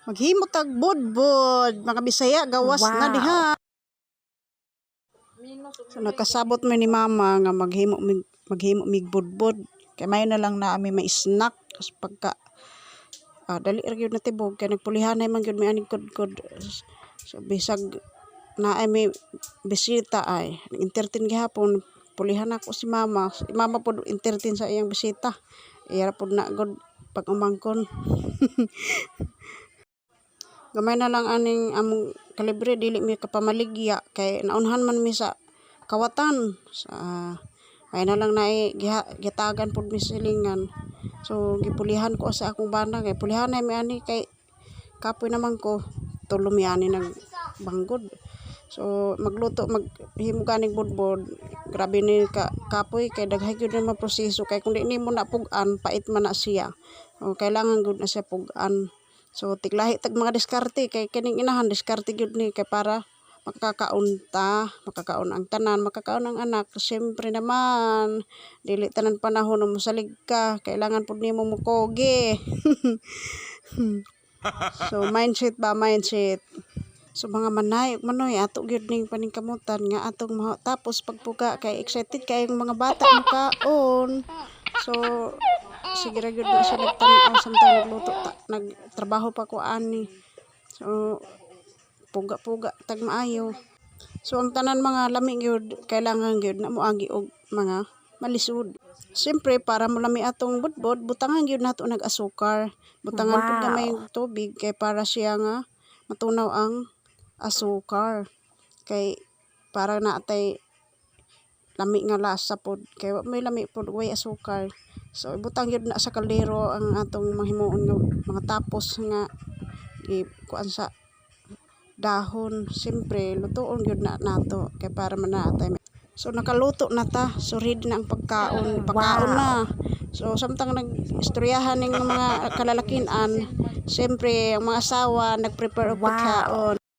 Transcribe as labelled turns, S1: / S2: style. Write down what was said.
S1: Maghimo tag budbod, mga Bisaya, gawas na diha. So nakasabot mi ni Mama nga maghimo mig budbod. Kay may na lang na ami may snack. Tapos pagka dali ra gyud natibog kay nagpulihanay man gyud mi aning kudkod. So bisag naay may bisita ay entertain gihapon, pulihan ako si Mama. Si Mama pod entertain sa iyang bisita. Iya ra pod na gud pag umangkon. Gamay na lang aning among kalibre, dili mi kapamaligya kay naunhan man mi sa kawatan sa may na lang na gihatagan pod mi silingan. So gipulihan ko sa akong bana kay pulihan mi ani kay kapoy naman ko, tulo mi ani nag banggod. So magluto, maghimo ganing budbod, grabe ni ka kapoy kay daghay gyud na proseso kay kung di nimo na pug-an, pait man na siya. O kailangan gud na siya pug-an. So tiglahi tag mga diskarte kay kining inahan diskarte gyud ni kay para makakaon ta, makakaon ang tanan, makakaon ang anak. Siyempre naman, dili tanan panahon na mosalig ka, kailangan pud nimo mokogi. So mindset ba, mindset. So mga manay ug manoy, ato gyud ning paningkamutan nga atong tapos pagpuga kay excited kayong mga bata mokaon. So sige ra gyud na sila nagtan-aw samtang nagluto ta, nagtrabaho pa ko ani. So puga-puga tag maayo. So ang tanan mga lami gyud, kailangan gyud na moagi og mga malisod. Siyempre para molami atong budbod, butangan gyud nato nag asukar. Butangan pud gamay tubig kay para siya nga matunaw ang asukar. Kay para naa tay lami nga lasa pod kay wa may lami pod way asukar. So ibutang gyud na sa kaldero ang atong mahimuon nga mga tapos nga i kuan sa dahon. Siyempre lutuon gyud na nato kay para man naa tay. So nakaluto na ta. So ready na ang pagkaon. Pagkaon na. So samtang nag-istoryahan ning mga kalalakian, siyempre ang mga asawa nag-prepare og pagkaon.